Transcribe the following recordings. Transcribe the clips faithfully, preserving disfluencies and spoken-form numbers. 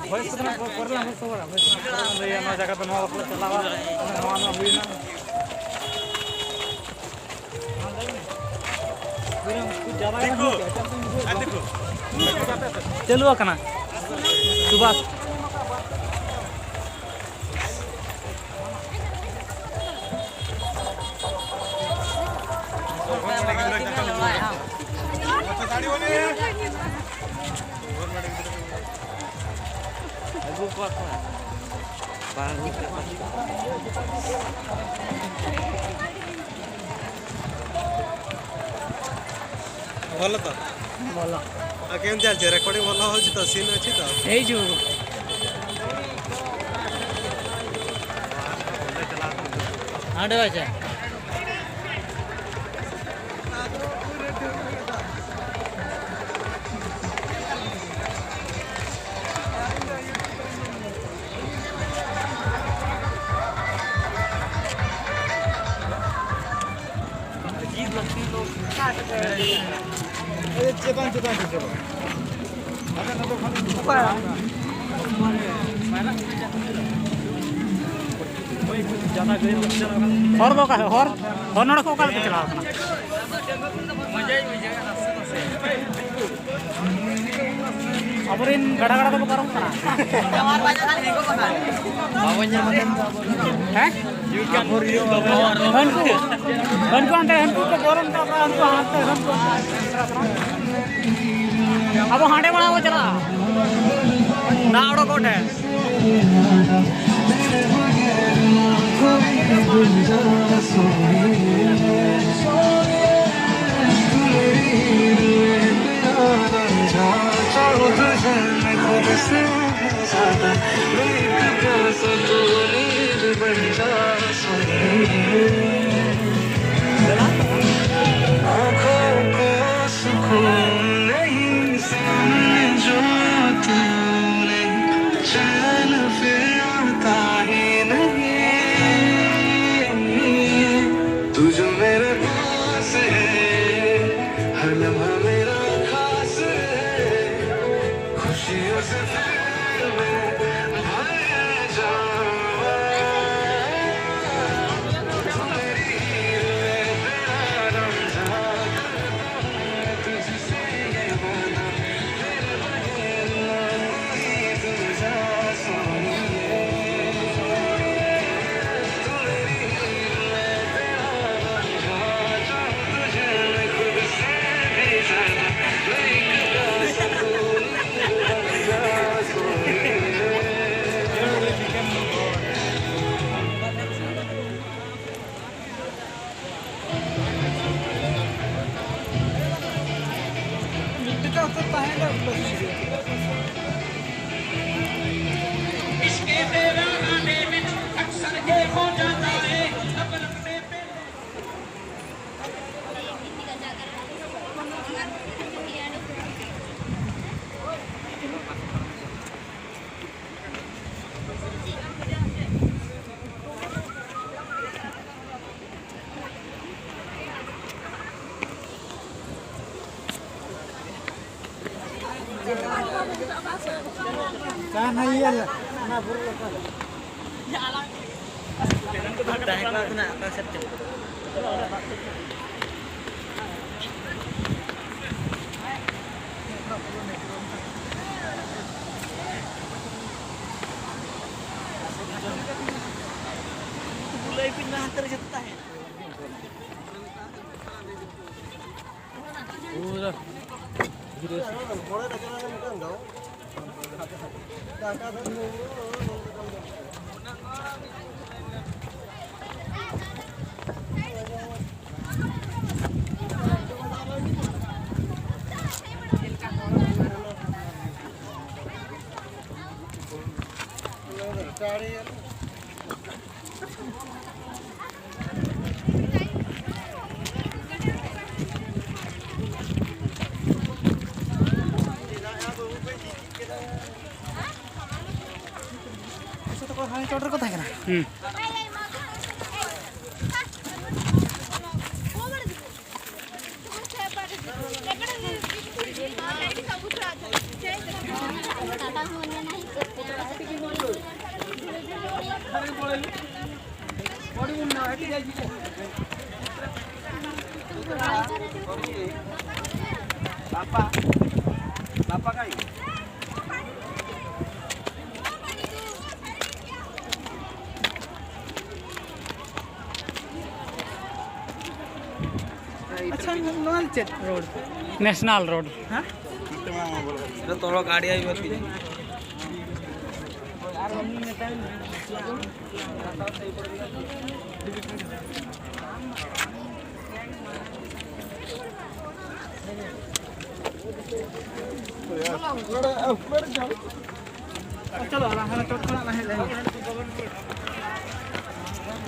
Voice ᱠᱚᱫᱚ ᱱᱟᱜ ᱯᱚᱨᱮ ᱞᱟᱝ ᱵᱷᱚᱭᱮᱥ ᱠᱚ ᱵᱟᱲᱟ, ᱵᱷᱚᱭᱮᱥ ᱠᱚ ᱞᱟᱹᱭᱟ, ᱱᱚᱣᱟ ᱡᱟᱭᱜᱟ ᱫᱚ ᱱᱚᱣᱟ ᱵᱟᱠᱷᱨᱟ ᱪᱟᱞᱟᱣᱟ, ᱱᱚᱣᱟ ᱱᱚᱣᱟ ᱦᱩᱭᱱᱟ᱾ ᱪᱟᱹᱞᱩ ᱟᱠᱟᱱᱟ ᱥᱩᱵᱷᱟᱥ᱾ ᱟᱹᱜᱩ ᱠᱚᱣᱟ ᱠᱚ᱾ ᱵᱟᱝ ᱟᱹᱜᱩ ᱠᱚᱣᱟ᱾ ଭଲ ତ? ଭଲ। ଆଉ କେମିତି ଚାଲିଛି? ରେକର୍ଡିଂ ଭଲ ହଉଛି ତ? ସିନ୍ ଅଛି ତ? ହେଇଯିବ। ହାଣ୍ଡେ ବାଜା। ᱪᱮᱛᱟᱱ ᱪᱮᱛᱟᱱ ᱛᱮ ᱪᱟᱞᱟᱜ᱾ ᱦᱚᱨ ᱫᱚ ᱚᱠᱟ ᱦᱚᱨ? ᱦᱚᱨ ᱱᱚᱰᱮ ᱠᱷᱚᱱ ᱚᱠᱟ ᱞᱮᱠᱟ ᱪᱟᱞᱟᱣ ᱠᱟᱱᱟ? ᱟᱵᱚᱨᱮᱱ ᱜᱟᱰᱟ ᱜᱟᱰᱟ ᱛᱮᱠᱚ ᱯᱟᱨᱚᱢ ᱠᱟᱱᱟ᱾ ᱦᱮᱸ? ᱦᱟᱹᱱᱠᱩ, ᱦᱟᱹᱱᱠᱩ ᱦᱟᱱᱛᱮ, ᱦᱟᱹᱱᱠᱩ ᱠᱚ ᱵᱚᱞᱚᱱ ᱠᱟᱱᱟ, ᱦᱟᱹᱱᱠᱩ ᱦᱟᱱᱛᱮ, ᱦᱟᱹᱱᱠᱩ᱾ ᱟᱵᱚ ᱦᱟᱸᱰᱮ ᱢᱟᱲᱟᱝ ᱵᱚ ᱪᱟᱞᱟᱜᱼᱟ᱾ ᱫᱟᱜ ᱚᱰᱚᱠᱚᱜ ᱴᱷᱮᱱ᱾ इसके तेरा आने में अक्सर ये हो जाता है, अब लगने पे ᱠᱟᱱ ᱦᱟᱭ ᱭᱟᱞᱟ, ᱚᱱᱟ ᱵᱩᱨᱩ ᱞᱟᱛᱟᱨ ᱨᱮ᱾ ᱛᱟᱦᱮᱸ ᱠᱚᱜᱼᱟ ᱠᱚ ᱱᱟᱜ ᱚᱠᱟ ᱥᱮᱫ ᱪᱚ᱾ ᱵᱩᱞᱟᱹᱭ ᱯᱤᱱ ᱢᱟ ᱦᱟᱱᱛᱮ ᱨᱮ ᱡᱚᱛᱚ ᱛᱟᱦᱮᱸ᱾ ᱯᱩᱨᱟᱹ ᱫᱷᱤᱨᱮ ᱥᱮ᱾ ᱟᱪᱪᱷᱟ, ᱛᱟᱠᱚ ᱦᱟᱱᱮ ᱪᱚᱴ ᱨᱮᱠᱚ ᱛᱟᱦᱮᱸ ᱠᱟᱱᱟ᱾ ᱦᱩᱸ᱾ ᱱᱚᱣᱟ ᱪᱮᱫ ᱨᱳᱰ? National road. ᱦᱮᱸ? ᱡᱚᱛᱚ ᱦᱚᱲ ᱜᱟᱹᱰᱤ ᱟᱹᱭᱩᱨ ᱟᱹᱛᱤᱧ᱾ ᱪᱚᱞᱚ, ᱦᱟᱱᱟ ᱪᱚᱴ ᱠᱷᱚᱱᱟᱜ ᱞᱟᱝ ᱦᱮᱡ ᱞᱮᱱ ᱜᱮ᱾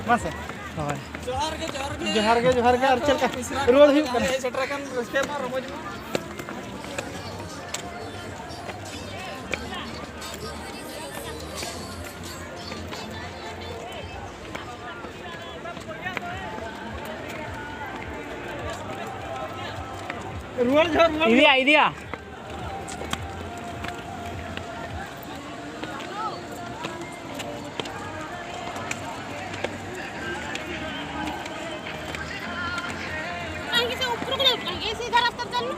ᱢᱟᱥᱮ᱾ ᱦᱳᱭ᱾ ᱡᱚᱦᱟᱨ ᱜᱮ, ᱡᱚᱦᱟᱨ ᱜᱮ᱾ ᱡᱚᱦᱟᱨ ᱜᱮ, ᱡᱚᱦᱟᱨ ᱜᱮ᱾ ᱟᱨ ᱪᱮᱫ ᱞᱮᱠᱟ ᱨᱩᱣᱟᱹᱲ ᱦᱩᱭᱩᱜ ᱠᱟᱱᱟ? ᱦᱮᱡ ᱥᱮᱴᱮᱨ ᱟᱠᱟᱱ ᱨᱟᱹᱥᱠᱟᱹ ᱢᱟ ᱨᱚᱢᱚᱡᱽ ᱢᱟ᱾ ᱨᱩᱣᱟᱹᱲ ᱡᱚᱦᱚᱜ ᱨᱩᱣᱟᱹᱲ ᱤᱫᱤᱭᱟ, ᱤᱫᱤᱭᱟ᱾ कहीं से ऊपर को नहीं उतरेंगे, सीधा रास्ता चल लो।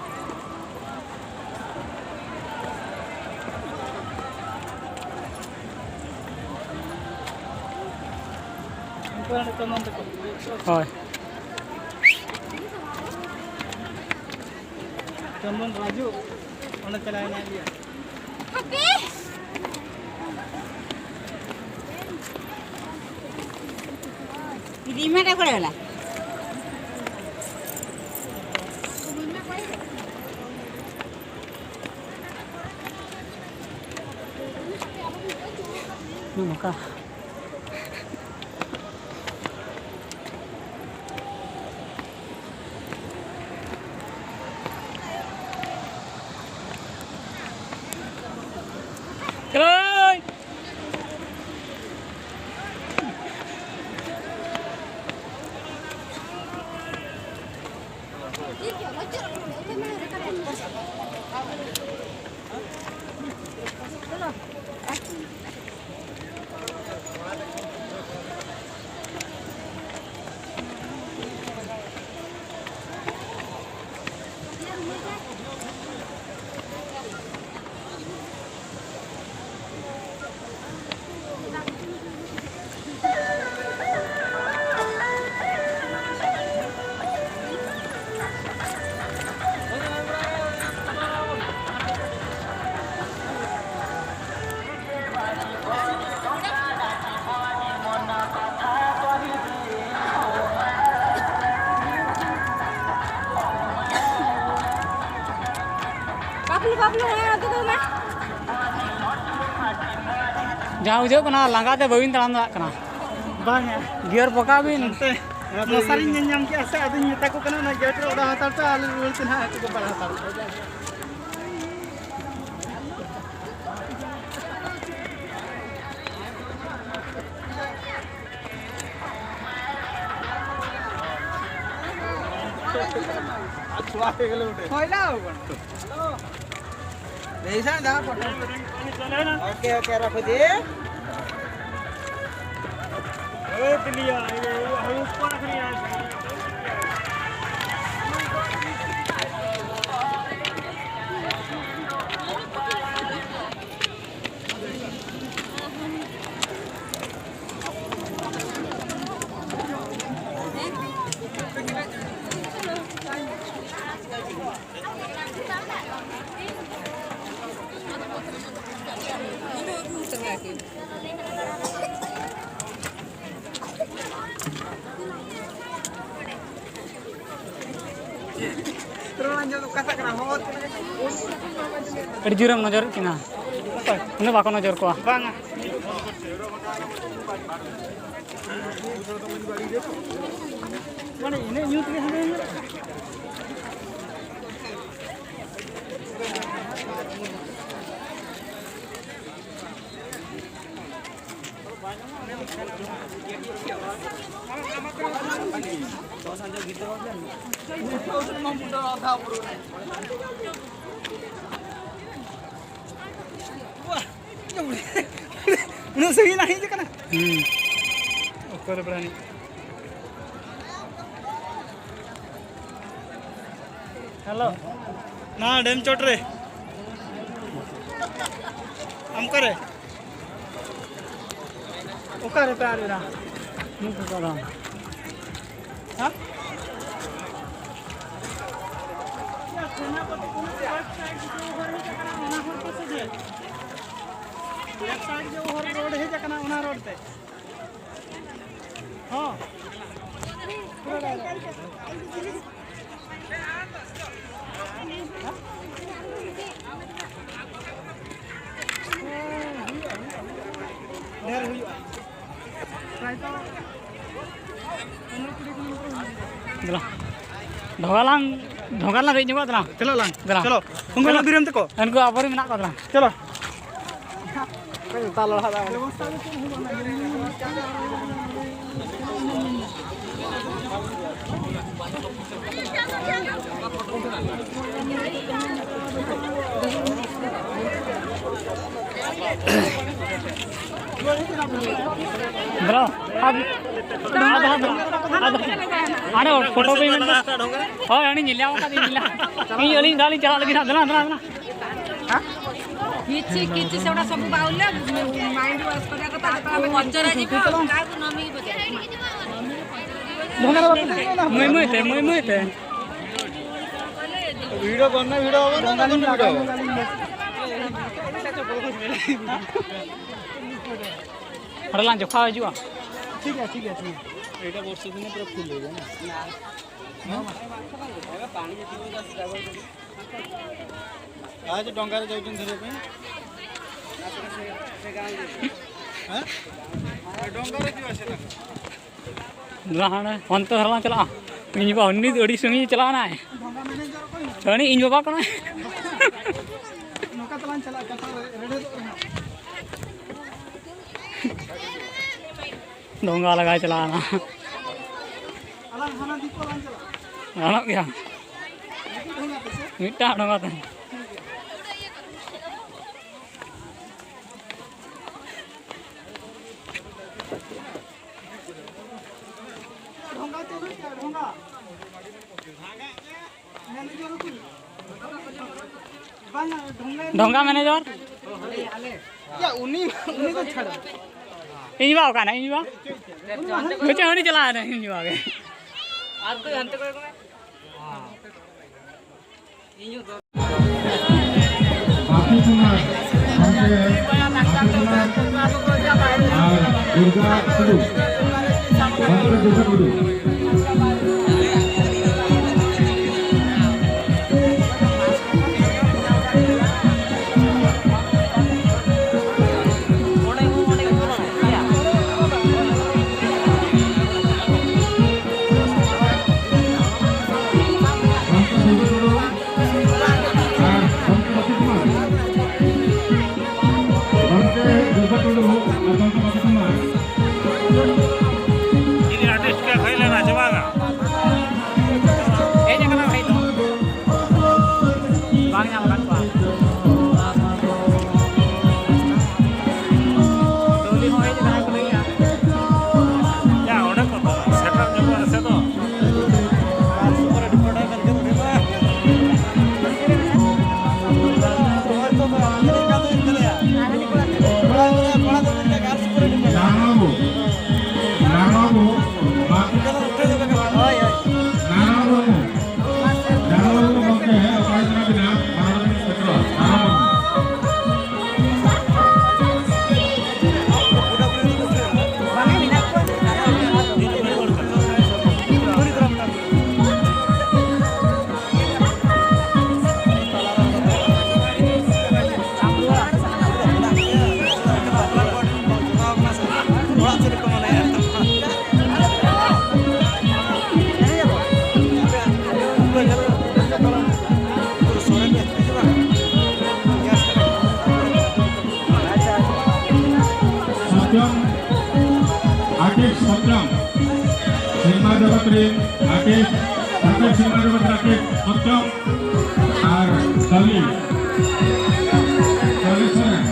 ᱦᱳᱭ᱾ ᱪᱚᱱᱫᱚᱱ ᱨᱟᱡᱩ ᱚᱸᱰᱮ ᱪᱟᱞᱟᱣ ᱮᱱᱟᱭ ᱤᱭᱟᱹ᱾ ᱦᱟᱯᱮ! ᱨᱤᱢᱟ ᱨᱮ ᱚᱠᱚᱭ ᱵᱟᱞᱟ? ᱱᱚᱝᱠᱟ᱾ ᱡᱟᱦᱟᱸ ᱵᱩᱡᱷᱟᱹᱜ ᱠᱟᱱᱟ, ᱞᱟᱸᱜᱟ ᱛᱮ ᱵᱟᱹᱵᱤᱱ ᱛᱟᱲᱟᱢ ᱫᱟᱲᱮᱭᱟᱜ ᱠᱟᱱᱟ᱾ ᱵᱟᱝᱟ᱾ ᱜᱤᱭᱟᱨ ᱯᱚᱠᱟᱣ ᱵᱤᱱ᱾ ᱱᱚᱛᱮ ᱢᱚᱥᱟᱨᱤᱧ ᱧᱮᱞ ᱧᱟᱢ ᱠᱮᱜᱼᱟ ᱥᱮ, ᱟᱫᱚᱧ ᱢᱮᱛᱟ ᱠᱚ ᱠᱟᱱᱟ, "ᱚᱱᱟ ᱜᱮᱴ ᱨᱮ ᱚᱰᱟᱣ ᱦᱟᱛᱟᱲ ᱯᱮ, ᱟᱞᱮ ᱨᱩᱣᱟᱹᱲ ᱛᱮ ᱱᱟᱦᱟᱜ ᱟᱹᱛᱩ ᱠᱚ ᱯᱟᱲᱟᱣ ᱦᱟᱛᱟᱲ ᱯᱮ᱾" OK, OK, ରଖୁଛି। ᱟᱹᱰᱤ ᱡᱳᱨᱮᱢ ᱱᱚᱡᱚᱨᱮᱫ ᱠᱤᱱᱟ᱾ ᱩᱱᱟᱹᱜ ᱵᱟᱠᱚ ᱱᱚᱡᱚᱨ ᱠᱚᱣᱟ᱾ ᱵᱟᱝᱟ᱾ ᱢᱟᱱᱮ ᱤᱱᱟᱹᱜ ᱧᱩᱛ ᱜᱮ ᱦᱟᱸᱰᱮ ᱧᱮᱞᱚᱜ ᱠᱟᱱᱟ᱾ ᱩᱱᱟᱹᱜ ᱥᱟᱺᱜᱤᱧ ᱞᱟᱝ ᱦᱮᱡ ᱟᱠᱟᱱᱟ᱾ ᱦᱩᱸ᱾ ᱚᱠᱚᱭ ᱨᱮ ᱵᱮᱲᱟ ᱦᱮᱱᱤᱡ? ᱦᱮᱞᱳ᱾ ᱱᱟ ᱰᱮᱢ ᱪᱚᱴ ᱨᱮ᱾ ᱟᱢ ᱚᱠᱟᱨᱮ? ᱚᱠᱟᱨᱮ ᱯᱮ ᱟᱨ ᱮᱱᱟ? ᱱᱤᱛ ᱚᱠᱟ ᱫᱚ? ᱦᱮᱸ? ᱥᱮᱱᱟᱯᱚᱛᱤ ᱠᱷᱚᱱᱟᱜ ᱞᱮᱯᱷᱴ ᱥᱟᱭᱤᱰ ᱡᱮ ᱦᱚᱨ ᱦᱮᱡ ᱟᱠᱟᱱᱟ, ᱚᱱᱟ ᱦᱚᱨ ᱯᱟᱥᱮ ᱜᱮ᱾ ᱞᱮᱯᱷᱴ ᱥᱟᱭᱤᱰ ᱡᱮ ᱦᱚᱨ ᱨᱳᱰ ᱦᱮᱡ ᱟᱠᱟᱱᱟ, ᱚᱱᱟ ᱨᱳᱰ ᱛᱮ᱾ ᱦᱚᱸ᱾ ᱯᱩᱨᱟᱹ direct᱾ ᱦᱮᱸ? ᱫᱮᱞᱟ᱾ ᱰᱷᱚᱸᱜᱟ ᱞᱟᱝ, ᱰᱷᱚᱸᱜᱟ ᱞᱟᱝ ᱫᱮᱡ ᱧᱚᱜᱚᱜ ᱫᱮᱞᱟ᱾ ᱪᱚᱞᱚ ᱞᱟᱝ᱾ ᱫᱮᱞᱟ᱾ ᱪᱚᱞᱚ᱾ ᱩᱱᱠᱩ ᱪᱚᱞᱚ᱾ ᱵᱤᱨᱮᱢ ᱛᱟᱠᱚ᱾ ᱩᱱᱠᱩ ᱟᱵᱚᱨᱮᱱ ᱢᱮᱱᱟᱜ ᱠᱚᱣᱟ ᱫᱮᱞᱟ᱾ ᱪᱚᱞᱚ᱾ ᱵᱨᱚ, ᱟᱫ-, ᱟᱫ-, ᱟᱫ-, ᱟᱫᱚ ᱯᱷᱳᱴᱳ ᱠᱚ ᱢᱮᱱᱫᱟ᱾ ᱦᱳᱭ, ᱩᱱᱤ ᱧᱮᱞ ᱧᱟᱢ ᱟᱠᱟᱫᱤᱧ, ᱧᱮᱞ ᱧᱟᱢ᱾ ᱤᱧ ᱟᱹᱞᱤᱧ ᱫᱟᱜ ᱞᱤᱧ ᱪᱟᱞᱟᱜ ᱞᱟᱹᱜᱤᱫ ᱦᱟᱸᱜ, ᱫᱮᱞᱟ, ᱫᱮᱞᱟ, ᱫᱮᱞᱟ᱾ କିଛି, କିଛି ସେଗୁଡ଼ା ସବୁ ବାଉଲେ, ମାଇଣ୍ଡ ୱାଶ କରିବା କଥା, ଯେତେବେଳେ ଆମେ ପଚରା ଯିବ, କାହାକୁ ନ ମିଳିବ ଯେ। ମୁଇଁ, ମୁଇଁ ତେ, ମୁଇଁ, ମୁଇଁ ତେ। ଭିଡ଼ିଓ କରନା, ଭିଡ଼ିଓ ହବ ନା, ନା, ନା, ଭିଡ଼ିଓ ହବ? ᱚᱸᱰᱮ ᱞᱟᱝ ᱡᱚᱠᱷᱟ ᱦᱤᱡᱩᱜᱼᱟ᱾ ᱴᱷᱤᱠ ᱜᱮᱭᱟ, ᱴᱷᱤᱠ ᱜᱮᱭᱟ, ᱴᱷᱤᱠ ᱜᱮᱭᱟ᱾ ᱮᱭᱴᱟ ᱵᱚᱨᱥᱟ ᱫᱤᱱᱮ ᱯᱩᱨᱟᱹ ᱯᱷᱩᱞ ᱦᱩᱭᱩᱜᱼᱟ ᱱᱟ᱾ ᱦᱮᱸ? ᱟᱡ ᱰᱚᱝᱜᱟ ᱨᱮ ᱡᱟᱣᱡᱚᱱ ᱫᱷᱚᱨᱮ ᱯᱮ᱾ ᱦᱮᱸ? ᱰᱚᱝᱜᱟ ᱨᱮ ᱡᱩᱣᱟ ᱥᱮ ᱰᱚᱝᱜᱟ᱾ ᱫᱮᱞᱟ ᱦᱟᱸᱰᱮ ᱚᱱᱛᱮ ᱫᱷᱟᱨᱟ ᱞᱟᱝ ᱪᱟᱞᱟᱜᱼᱟ᱾ ᱤᱧ ᱵᱟᱵᱟ ᱩᱱᱤ ᱫᱚ ᱟᱹᱰᱤ ᱥᱟᱺᱜᱤᱧ ᱪᱟᱞᱟᱣ ᱮᱱᱟᱭ᱾ ᱩᱱᱤ ᱤᱧ ᱵᱟᱵᱟ ᱠᱟᱱᱟᱭ᱾ ᱱᱚᱝᱠᱟ ᱛᱮᱞᱟᱝ ᱪᱟᱞᱟᱜᱼᱟ, ᱠᱟᱛᱷᱟ ᱨᱮ ᱨᱮᱰᱮᱫᱚᱜ ᱨᱮᱦᱚᱸ᱾ ᱰᱷᱚᱸᱜᱟ ᱞᱟᱜᱟᱭ ᱪᱟᱞᱟᱣ ᱮᱱᱟ᱾ ᱟᱞᱟᱝ ᱦᱟᱱᱟ ᱫᱤᱯ ᱞᱟᱝ ᱪᱟᱞᱟᱜᱼᱟ᱾ ᱜᱟᱱᱚᱜ ᱜᱮᱭᱟ᱾ ᱢᱤᱫᱴᱟᱝ ᱰᱷᱚᱸᱜᱟ ᱛᱮ᱾ ᱰᱷᱚᱸᱜᱟ ᱪᱟᱹᱞᱩᱭ ᱯᱮ, ᱰᱷᱚᱸᱜᱟ᱾ ᱢᱮᱱᱮᱡᱟᱨ ᱠᱚ᱾ ᱵᱟᱝᱟ, ᱰᱷᱚᱸᱜᱟ ᱰᱷᱚᱸᱜᱟ ᱢᱮᱱᱮᱡᱟᱨ? ᱭᱟ, ᱩᱱᱤ, ᱩᱱᱤ ᱫᱚ ᱪᱷᱟᱲᱟ᱾ ᱤᱧ ᱵᱟ ᱚᱠᱟᱭᱮᱱᱟ, ᱤᱧ ᱵᱟ? ᱵᱩᱡᱷᱟᱹᱣ, ᱩᱱᱤ ᱪᱟᱞᱟᱣ ᱮᱱᱟ, ᱤᱧ ᱵᱟ ᱜᱮ᱾ ᱟᱨ ᱠᱚᱭ ᱦᱟᱱᱛᱮ ᱠᱚᱭ ᱠᱚᱢᱮ᱾ ᱵᱟᱯᱤ ᱠᱩᱢᱟᱨ ᱜᱚᱢᱠᱮ, ᱵᱟᱯᱤ ᱠᱩᱢᱟᱨ ᱟᱨ ᱫᱩᱨᱜᱟ ᱴᱩᱰᱩ, ᱜᱚᱢᱠᱮ ᱫᱩᱨᱜᱟ ᱴᱩᱰᱩ᱾ ᱪᱤᱞᱤ ᱟᱨᱴᱤᱥᱴ ᱠᱚ ᱦᱮᱡ ᱞᱮᱱᱟ ᱪᱮ ᱵᱟᱝᱟ? ᱦᱮᱡ ᱟᱠᱟᱱᱟ ᱦᱮᱡ ᱫᱚ᱾ ᱵᱟᱝ ᱧᱟᱢ ᱟᱠᱟᱫ ᱠᱚᱣᱟ᱾ ᱫᱚᱞᱤ ᱦᱚᱸ ᱦᱮᱡ ᱟᱠᱟᱱᱟ ᱠᱚ ᱞᱟᱹᱭᱮᱜᱼᱟ᱾ ᱭᱟ, ᱚᱸᱰᱮ ᱠᱚ ᱥᱮᱴᱮᱨ ᱧᱚᱜᱚᱜᱼᱟ ᱥᱮ ᱫᱚ᱾ ᱱᱟᱨᱟᱭᱚᱬ ᱵᱟᱹᱵᱩ, ᱱᱟᱨᱟᱭᱚᱬ ᱵᱟᱹᱵᱩ, ᱱᱟᱨᱟᱭᱚᱬ ᱵᱟᱹᱵᱩ ᱜᱚᱢᱠᱮ ᱚᱠᱟ ᱞᱮᱠᱟ ᱢᱮᱱᱟᱜ ᱵᱤᱱᱟ? ᱱᱟᱨᱟᱭᱚᱬ ᱵᱟᱹᱵᱩ᱾ ᱥᱟᱨᱡᱚᱢ, ᱟᱨᱴᱤᱥᱴ ᱥᱟᱨᱡᱚᱢ, ᱥᱤᱱᱮᱢᱟ ᱡᱚᱜᱚᱛ ᱨᱮᱱ ᱟᱨᱴᱤᱥᱴ, ᱥᱟᱱᱛᱟᱲ ᱥᱤᱱᱮᱢᱟ ᱡᱚᱜᱚᱛ ᱨᱮᱱ ᱟᱨᱴᱤᱥᱴ ᱥᱟᱨᱡᱚᱢ ᱟᱨ ᱠᱟᱹᱞᱤ, ᱠᱟᱹᱞᱤ ᱥᱚᱨᱮᱱ,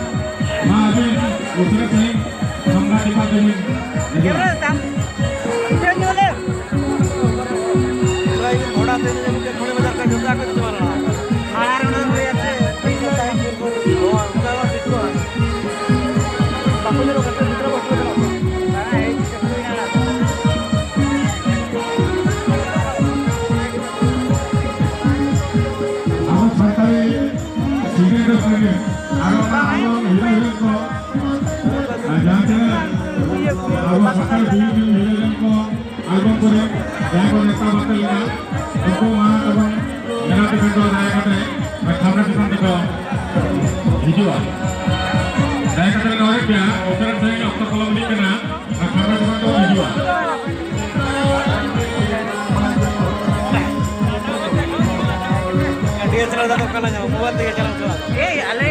ᱢᱟ ᱟᱹᱵᱤᱱ ᱩᱥᱟᱹᱨᱟ ᱥᱟᱺᱦᱤᱡ ᱥᱟᱢᱱᱟ ᱰᱤᱢᱟᱱᱰ ᱨᱮᱵᱤᱱ ᱦᱤᱡᱩᱜᱼᱟ᱾ ᱯᱩᱨᱟᱹ ᱧᱮᱞᱮ᱾ ᱯᱩᱨᱟᱹ ᱤᱧ ᱵᱷᱚᱲᱟ ᱛᱮ ᱤᱧ ᱢᱤᱫᱴᱮᱱ ᱠᱩᱲᱤ ᱦᱟᱡᱟᱨ ᱴᱟᱠᱟ ᱡᱚᱛᱚ ᱟᱠᱚ ᱪᱟᱵᱟ ᱞᱮᱱᱟ᱾ ᱟᱨ ᱚᱱᱟ ᱨᱮᱭᱟᱜ ᱛᱮ ᱱᱚᱣᱟ ᱚᱱᱠᱟ ᱢᱟ ᱴᱷᱤᱠ ᱵᱟᱝ᱾ ᱵᱟᱠᱚ ᱧᱮᱞᱚᱜ ᱠᱟᱱᱟ, ᱜᱤᱫᱽᱨᱟᱹ ᱵᱟᱠᱚ ᱧᱮᱞᱚᱜ ᱠᱟᱱᱟ᱾ ᱟᱵᱚ ᱥᱟᱱᱛᱟᱲᱤ ᱥᱤᱝᱜᱟᱨ ᱠᱚ ᱥᱮᱨᱮᱧ, ᱟᱨ ᱚᱱᱟ ᱟᱵᱚ ᱦᱤᱨᱳ ᱦᱤᱨᱳᱭᱤᱱ ᱠᱚ, ᱟᱨ ᱡᱟᱦᱟᱸ ᱛᱤᱱᱟᱹᱜ ᱟᱵᱚ ᱥᱟᱱᱛᱟᱲ ᱯᱷᱤᱞᱢ ᱨᱮᱱ ᱦᱤᱨᱳ ᱦᱤᱨᱳᱭᱤᱱ ᱠᱚ, ᱟᱞᱵᱚᱢ ᱠᱚᱨᱮ ᱡᱟᱦᱟᱸᱭ ᱠᱚ ᱱᱮᱣᱛᱟ ᱵᱟᱨᱛᱮ ᱞᱮᱱᱟ, ᱩᱱᱠᱩ ᱢᱟ ᱛᱟᱵᱚᱱ ᱢᱮᱱᱟᱜ ᱛᱮ ᱫᱚ ᱫᱟᱭᱟ ᱠᱟᱛᱮ ᱚᱱᱟ ᱠᱷᱟᱯᱨᱟ ᱪᱮᱛᱟᱱ ᱛᱮᱠᱚ ᱦᱤᱡᱩᱜᱼᱟ᱾ ᱫᱟᱭᱟ ᱠᱟᱛᱮ ᱞᱮ ᱱᱮᱦᱚᱨᱮᱫ ᱯᱮᱭᱟ, ᱩᱥᱟᱹᱨᱟ ᱥᱟᱺᱦᱤᱡ ᱚᱠᱛᱚ ᱯᱚᱞᱚᱢ ᱤᱫᱤᱜ ᱠᱟᱱᱟ, ᱚᱱᱟ ᱠᱷᱟᱯᱨᱟ ᱪᱮᱛᱟᱱ ᱛᱮᱠᱚ ᱦᱤᱡᱩᱜᱼᱟ᱾ ᱰᱤ ᱮᱥ ᱮᱞ ᱟᱨ ᱫᱚ ᱚᱠᱟ ᱞᱮ ᱧᱟᱢᱟ? ᱢᱳᱵᱟᱭᱤᱞ ᱛᱮᱜᱮ ᱪᱟᱞᱟᱣ ᱦᱚᱪᱚᱣᱟᱜ᱾ ᱮᱭ, ᱟᱞᱮ